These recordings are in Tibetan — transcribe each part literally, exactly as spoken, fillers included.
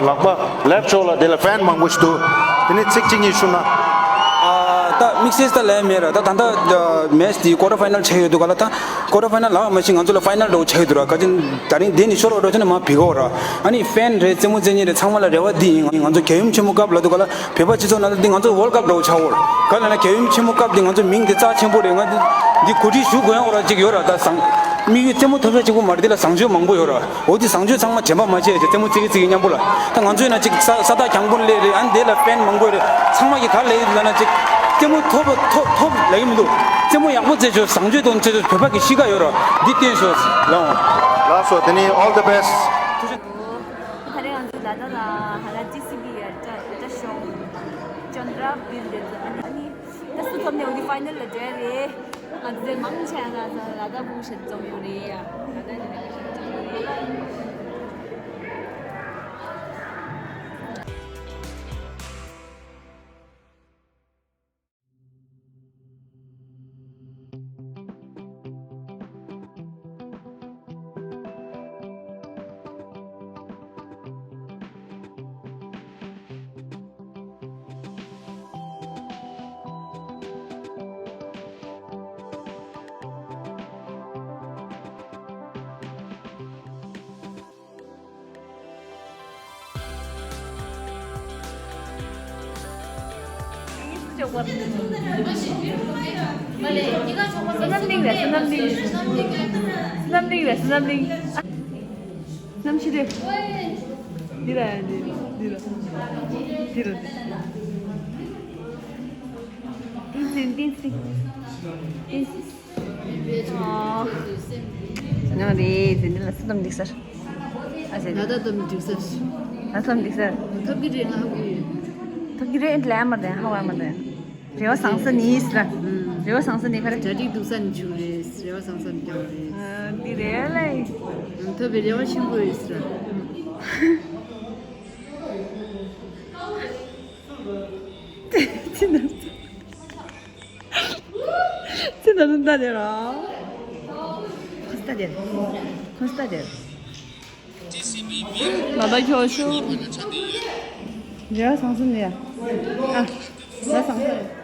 ལག་པ་ལེབ་ཕྱོགས་ལ་དེ་ལ་ཕེན་མང་པོ་ཞིག་འདུག་དེ་ནས་ཚིག་གཅིག་གཉིས་ཞུ་ན། ཨ། ད་དམིགས་བསལ་ད་ལས་མེད་ར། ད་ད་ལྟ་མེཆ་དེ་ཀོ་ཊར་ཕའི་ནལ་ཆགས་ཡོད་འདུག་ག་ལ། ད་ཀོ་ཊར་ཕའི་ནལ་ལ་མ་ཤི་ང་ཚོ་ལ་ཕའི་ནལ་འདྲ་བོ་ཆགས་ཡོད་འདུག་ར། ག་ཅིན་ད་རིང་དེ་ནས་ཤོར་བ་འགྲོ་ཆ་ནས་མ་བི་གོ་ར། ཨ་ནི་ཕེན་རེད། རྩེད་མོ་རྩེ་མཁན་རེད། ཚང་མ་ལ་རེ་བ་འདི་ཡིན། ང་ཚོ་རྒྱལ་ཡུམ་ཆེན་མོ་ཀབ་ལ་འདུག་ག་ལ། བོད་པ་སྤྱི་ཚོགས་ནང་ལ་འདི་ང་ཚོ་ཝོལ་ཀབ་འདྲ་བོ་ཆགས་འོར། ག་ལ་ན་རྒྱལ་ཡུམ་ཆེན་མོ་ཀབ་འདི་ང་ཚོ་མིང་འདི་རྩ་ཆེན་པོ་རེད། ང་འདི་འདི་གོ་སྒྲིག་ཞུ་དགོས་ཡོང་ར་ཅིག་ཡོད་ར། ད་བཟང་དམིགས་ཡུལ་རྩེད་མོ་ཐོབ་ས་གཅིག་པོ་མ་རེད། འདི་ལ་བཟང་སྤྱོད་མང་པོ་ཡོད་ར། འོ་འདི་བཟང་སྤྱོད་ཚང་མ་དྲན་པ་མ་བརྗེད་བྱས་རྩེད་མོ་རྩེ་གི་རྩེ་གི་མཉམ་པོ་ལ། ད་ང་ཚོའི་ན་ཅིག་ས་ས་ཐག་གྱང་པོ་ལས་རེད། ཨ་ནི་དེ་ལ་ཕེན་མང་པོ་རེད། ཚང་མ་གི་ག་ལ་ཡོད་ལ་ན་ཅིག་རྩེད་མོ་ཐོབ་ཐོབ་ཐོབ་ལ་ཡི་མི་འདུག་རྩེད་མོ་ཡག་པོ་རྩེ་ཆོག་བཟང་སྤྱོད་དང་རྩེ་ཆོག་བོད་པ་གི་གཤིས་ཀ་ཡོད་ར། འདི་བསྟན་ཤོག་ལའོ། ལགས་སོ། དེ་ནི་all the best། ད་རེས་ང་ཚོ་ད་ལྟ་ལ་ཧ་ལ་ཅི་སི་གི་ཡ་ཏྲ་ཏྲ་ཤོང་ཅོན་ཏྲ་བིལ་དེ་ཚོ་ཨ་ནི་ད་སུ་ཐོབ་ནས་འོ་དེ་ཕའི་ནལ་ལ་འགྲོ་ཡ་རེད། ང་ཚོ་མང་ཆེ་ང་ཚོ་ལ་དྭགས་ཕུང་ཞིག་འཛོམས་ཡོད་རེད་ཡ། ལ་དྭགས་ནས་ཕུང་ཞིག་འཛོམས་ཡོད་རེད། བསོད་ནམས་གླིང་རེད། བསོད་ནམས་གླིང་། བསོད་ནམས་གླིང་རེད། བསོད་ནམས་གླིང་། གནམ་གཤིས་དེ། འདི་ར་འདི་འདི་ར་འདི་ར་འདི། བསྟན་སྲིད། བསྟན་སྲིད། བསྟན་སྲིད། ཨོ། ང་རེད། ཟེར་འདི་ལ་སུ་དམ་འགྲིག་སར། ཨ་ཟེར། ང་ད་དམ་འགྲིག་སར། ང་སུ་དམ་འགྲིག་སར། ཐོབ་ཀྱི་རེད། ང་ཧ་གོ་ཡོད། ཐོབ་ཀྱི་རེད། ལས་མ་རེད། ཧ་བ་མ་རེད། རེ་བ་བཟང་ས་ནི་ཨིས་ར། རེ་བ་བཟང་ས་ནི་ག་རེ། གྲ་སྒྲིག་སྡུག་ས་ནི་བྱུང་རེད། རེ་བ་བཟང་ས་ནི་ཀྱང་རེད། ཨ་འདི་རེད་ལེ། ཐོབ་པའི་རེ་བ་ཆེན་པོ་ཡོད་ས་ར། ཅི་ན། ཅི་ན་རུ་ད་དེ་ར། ཁོ་སྟ་དེ། ཁོ་སྟ་དེ། ང་ད་ཁྱོད་ཤོག་རེ་བ་བཟང་ས་ནི་ཡ། ཨ། རེ་བ་བཟང་ས་རེད།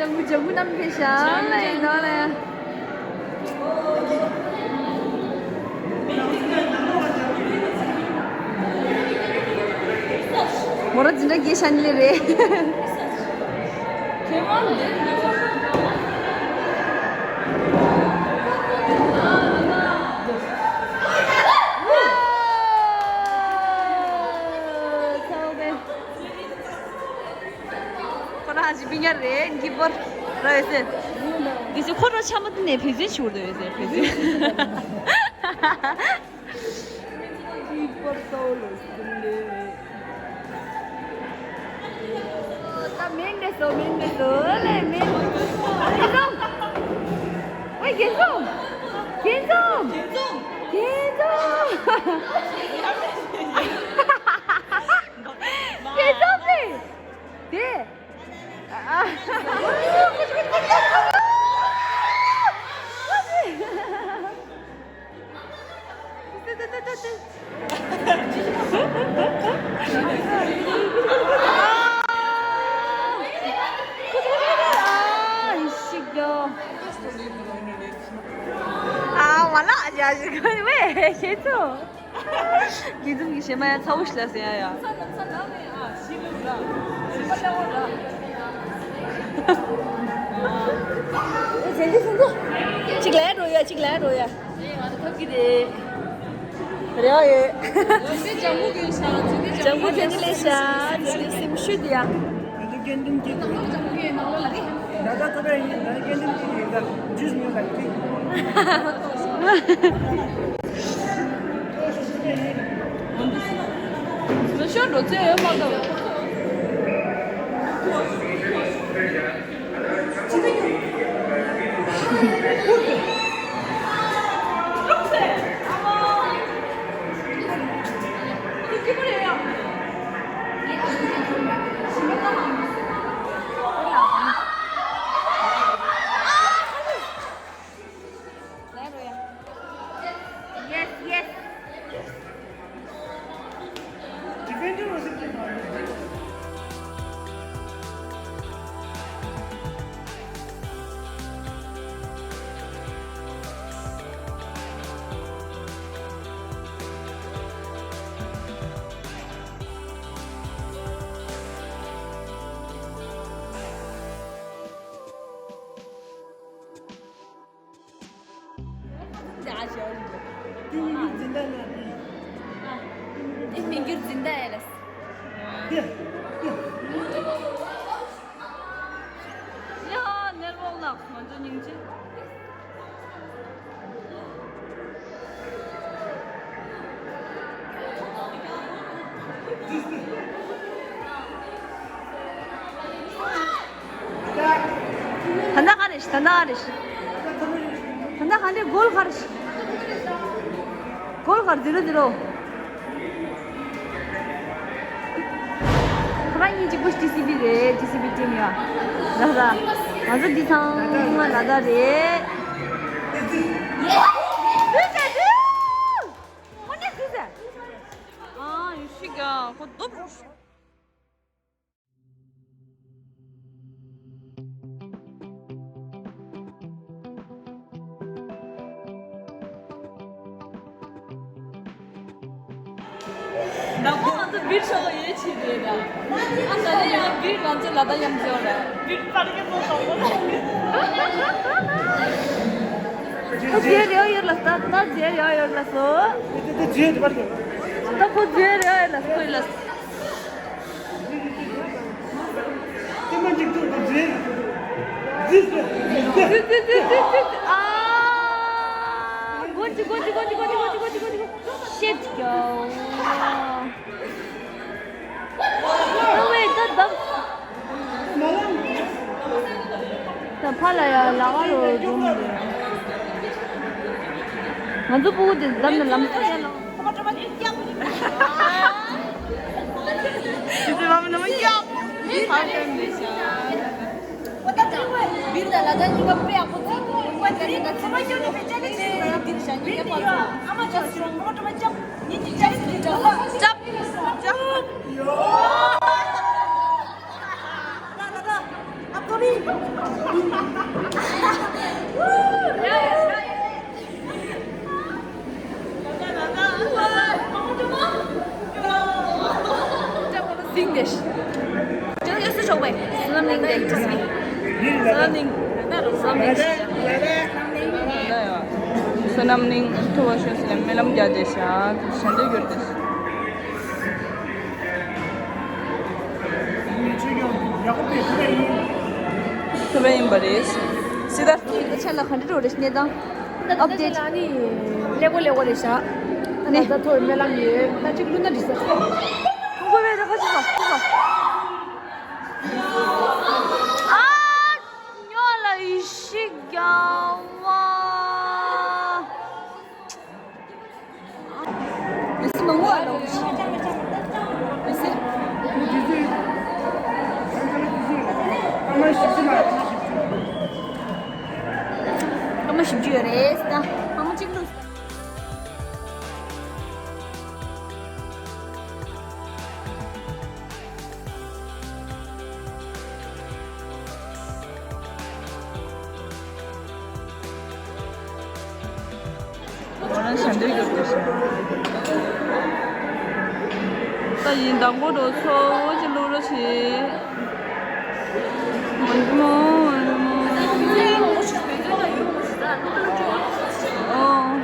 ལྗང་གུ་ལྗང་གུ་རྣམ་འཕེལ་ཤ་ལ་ཡིན་ནོ་ལ། མོ་ར་འཛིན་གྲྭ་བརྒྱད་ཤ་ནི་ལེ་རེད། ཁོ་རང་ཅི་པི་ཉར་རེད། འགྱིབ་པར་ར་ཡོད་ཟེར། འདི་ཚོ་ཁོ་རང་ཆ་མ་ཏི་ནས་བེད་སྤྱོད་བྱེད་དགོས་ཡོད་ཟེར། བེད་སྤྱོད། འགྱིབ་པར་ཏོ་ལོ་སི་ལེ། ད་མིང་རེད་སོ། མིང་རེད་སོ། ཨ་ལེ་མིང་། རྒྱལ་འཛོམས། ཨོ་རྒྱལ་འཛོམས། རྒྱལ་འཛོམས། རྒྱལ་འཛོམས། རྒྱལ་འཛོམས། རྒྱལ་འཛོམས་རེད། དེ། ཨ། ཨ་མ་ལ་ཡ་ཞིག་གི་ཝེ་ཁྱེད་ཚོ། དགེ་འཛོམས་ཀྱི་གཞས་མ་ཡང་ཚ་བོ་ཞིག་ལ་ཟེར་ཡ་ཡ། གཅིག་ལས་འགྲོ་ཡ། གཅིག་ལས་འགྲོ་ཡ། ཐོབ་ཀྱི་རེད། རེ་བ་ཡོད། ལྗང་གུ་ཁྱོད་ཀྱི་ལས་ཤ། ཁྱོད་ཀྱི་སེམས་ཤུགས་དེ་ཡ། དགེ་འདུན་གྱི་ད་ལྟ་ཐོབ་པ་ཡིན་ན་དགེ་འདུན་གྱི་ཡིན་ད་ཇུས་ཉོས་ལ་ཁྲིད། ཤོར་འགྲོ་ཚེ་ཡོད་མ་གཏོགས། Yes, yes. འདི་ཨ་ཞོ་ཡིན་འདུག་འདི་མི་འགྱུར་འཛིན་གྲྭ་ན་འདི། འདི་མི་འགྱུར་འཛིན་གྲྭ་ཡིན་ལ། འདི་འདི། ཡ་ནེར་བོག་ལགས་ང་ཚོ་སྙིང་རྗེ། ད་ལྟ་ག་རེ་ཞིག་ད་ལྟ་ག་རེ་ཞིག་ད་ལྟ་ག་རེ་གོལ་ག་རེ་ཞིག་གོལ་ག་རེ་ཟེར་རོ་ཟེར་རོ། ཁོ་རང་གཉིས་གཅིག་པོ་ཇི་སི་བི་རེད། ཇི་སི་བི་ཊིམ་ཡ། ལ་ད། ང་ཚོ་འདི་ཚང་མ་ལ་ད་རེད། ཡེ། ལུས་ཟེར་ལུས། ཁོ་འདི་ཟེར་ཟེར། ཨ་ཡུ་ཤི་ག་ཁོ་སྡུག་རུ། ད་ཁོ་ང་ཚོ་བིར་ཤོག་ལ་ཡོད་ཆེད་དེ་ད། ཨ་ད་ལེ་ཡང་བིར་ང་ཚོ་ལ་ད་ཡང་ཚེ་བ་རེད། བིར་པར་གི་ཚོ་སོང་བ། ཁོ་ཚེ་རེ་ཡོད་ལ་ད་ད་ཚེ་རེ་ཡོད་ལ་སོ། ད་ཁོ་ཚེ་རེ་ཡོད་ལ་སོ་ལ། Shit, yo. No way, ད་བརྡབ། ད་ཕ་ལ་ཡ་ལ་བ་རོ་འགྲོ་མི་འདུག་ང་ཚོ་ཕྲུ་གུ་དེ་བརྡབ་ན་ལམ་སང་ཡ་ལ། English. Just, just to show me. Some English, just me. Some English. Some English. བསོད་ནམས་གླིང་ཐུ་བ་ཤོད་སི་ལེ་སྨོན་ལམ་རྒྱག་བསྡད་ཤག་ཞལ་འདེབས་རྒྱུར་བསྡད་ཤག་ཐུབ་པ་ཡིན་པ་རེད། སི་ད། ཁྱེད་ལ་ག་འདྲ་འགྲོ་རེད་གནས་སྟངས། ཨབ་ཌེཊ། ལེགས་པོ་ལེགས་པོ་རེད་ཤག་ད་ནས་ད་ཐོ་རེ་སྨོན་ལམ་ཡོད། ད་ཅིག་བླུགས་ན་འགྲིག་ས། ཁོ་བོས་ད་ཁ་ཅིག་ལ་ཁ་ཅིག་ལ། ཨ་ཉོ་ལ་ཡི་ཤི་རྒྱ་བ། མི་སི་མང་བོ་ཨ་ལོ་ཤི། མི་སི། སྐར་མ་བཞི་བཅུ་ཡོད་རེད་ད། སྐར་མ་གཅིག་ལུས། ང་རང་ཞལ་འདེབས་རྒྱབ་དགོས་ཤག་ད་ཡིན་མདང་དགོང་འགྲོ་ཚོ་ཅི་བླུག་རོགས་བྱེད། མ་འདི་མོ་མ་འདི་མོ། ཨོ།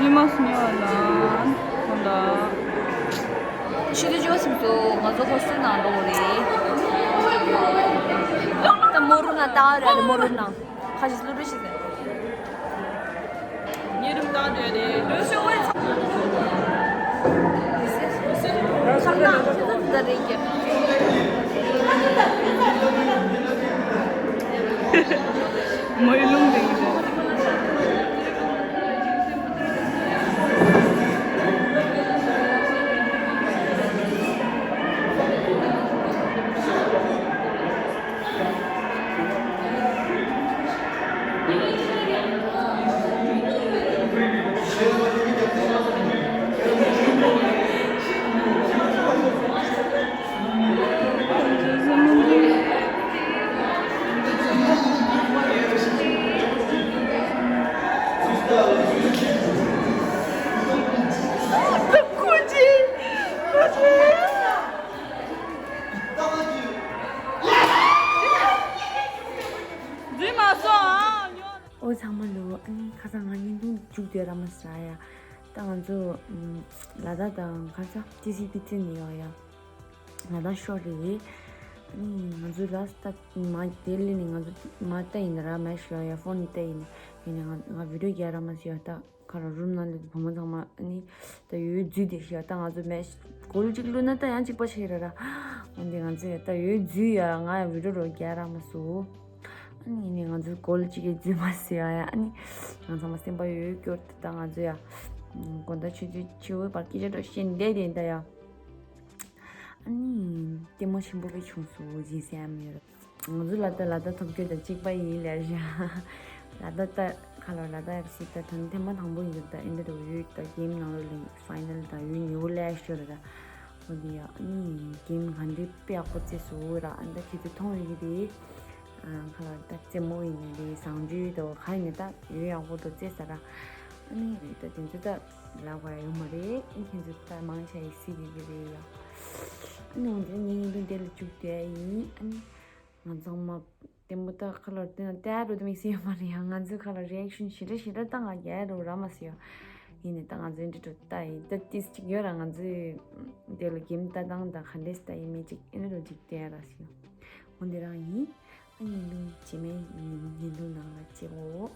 རྗེས་མ་སུ་ཉོ་བ་ལ་ཁོང་ལ། ཆུ་ཚོད་བཅུ་ཟིན་སོང་། ང་ཚོ་ཧོ་སི་ཊེལ་ནང་འགྲོ་དགོས་རེད། ད་མོ་རུ་ན་ལྟ་བ་རེད། མོ་རུ་ན་ཁ་ཤས་སློབ་ཕྲུག་ཞིག་ཟིན། ཉེ་རིམ་བཏང་བསྡད་རེད། འགྲོ་ཤོག་ཝེ། ཁ་ན་ཁ་ཚ་ད་རེད་ཀྱི། མོའི་རླུང་འདི་ཡིན། འཛུལ་མ་སོང་ཨ། ཨོ་ཚང་མ་ལོ། ཨ་ནི་ཁ་སང་ང་བརྙན་ཐུང་མཇུག་བསྡུས་ར་མ་ཟ་ཡ། ད་ང་ཚོ་ལ་དྭགས་དང་ཁ་ས་ཏི་སི་པི་ཏི་ནས་ཡོང་ཡ། ང་དང་ཤོར་རེད། ཨ་ནི་ང་ཚོའི་ལ་སྟག་མ་དེ་ལི་ནི་ང་ཚོ་མ་ལྟ་ཡིན་ར་མ་ཤོར་ཡ། ཕོན་ནི་ལྟ་ཡིན། ཡིན་ནི་ང་ང་བི་ཌིའོ་རྒྱག་ར་མ་ཤོར་ཡ། ད་ཁ་ར་རུམ་ནང་ལ་བུ་མོ་ཚང་མ་ཨ་ནི་ད་ཡོད་འཛུལ་དེ་ཤོར་ཡ། ད་ང་ཚོ་མ་གོལ་གཅིག་བླུགས་ན་ད་ཡང་གཅིག་པ་ཤེས་ར་ར། འོན་ཏེ་ང་ཚོས་ད་ཡོད་འཛུལ་ཡ། ང་ཡང་བི་ཌིའོ་རོ་རྒྱག་ར་མ་སོང་། ཨ་ནི་ཡིན་ནི་ང་ཚོའི་གོལ་གཅིག་གི་འཛུལ་མ་ཤོར་ཡ། ཨ་ནི་ང་ཚང་མ་སེམས་པ་ཡོད་སྐྱོར་དེ། ད་ང་ཚོ་ཡ་དགོང་དག་ཆུ་ཚོད་བཅུ་བར་སྐད་ཆ་འདྲ་བཤད་བསྡད་དེ་ད་ཡ། ཨ་ནི་ལྟད་མོ་ཆེན་པོ་དཔེ་བྱུང་སོང་། ཇི་སི་ཨེམ་ཡོད། ང་ཚོ་ལ་དྭགས་ལ་དྭགས་ཐོབ་སྐྱོད་དང་གཅིག་པ་ཡིན་ལས་བཞག་ལ་དྭགས་ད་ཁ་ལོ་ལ་དྭགས་ཨེཕ་སི་ད་ཐོན་ཐེངས་མ་དང་པོ་ཡིན་འདུག་ད་ཨིན་དྲ་འདྲ་བོ་ཡོད། ད་གེམ་ནང་ལོགས་ལ་ཕའི་ནལ་དང་ཡོད་ཉེ་བོ་ལས་ཤོར་ར། འོ་དེ་ཡ་ཨ་ནི་གེམ་ག་འདྲའི་དཔེ་ཡག་པོ་རྩེས་སོང་ར། ཨ་ནི་ད་ཁྱེད་ཚོས་མཐོང་ཡོད་ཀྱི་རེད། ཨ་ཁ་ལོ་ད་རྩེད་མོ་ཡིན་ནི་རེད། བཟང་སྤྱོད་དང་ག་ཡིན་ནི་ད་ཡོད་ཡག་པོ་འདྲ་རྩེས་ས་ར། ཨ་ནི་ད་དེ་ཚོ་ད་ལབ་དགོས་ཡ་ཡོད་མ་རེད། ཨ་ནི་ཁྱེད་ཚོ་ད་མང་ཆེ་ཡིས་གཟིགས་ཀྱི་རེད་ཡ། ཨ་ནི་འོ་དེ་ངའི་བརྙན་ཐུང་དེ་ལ་མཇུག་བསྡུ་ཡ་ཡིན། ཨ་ནི་ང་ཚང་མ་ལྟད་མོ་ད་ཁ་ལོ་དེ་ན་ལྟ་ཡ་འགྲོ་དུ་མི་སྲིད་ཡོད་མ་རེད་ཡ། ང་ཚོའི་ཁ་ལོ་རི་ཨེག་ཤན་ཞེ་དྲག་ཞེ་དྲག་བཏང་ང་རྒྱལ་རོ་ར་མ་སྲིད་ཡ། ཡིན་ནི་ད་ང་ཚོའི་འདི་འགྲོ་ལྟ་ཡིན། ད་ཏིས་གཅིག་ཡོད་ར། ང་ཚོའི་དེ་ལ་གེམ་ལྟ་སྟངས་དང་ག་འདྲས་ལྟ་ཡིན་མིན་གཅིག་ཨེ་ནི་རོ་གཅིག་བལྟ་ཡ་ར་སྲིད་ཡ། འོ་འདི་རང་ཡིན། ཨ་ནི་ལུང་རྗེས་མའི་ཉིན་ཐུང་ནང་ལ་མཇལ་འོ།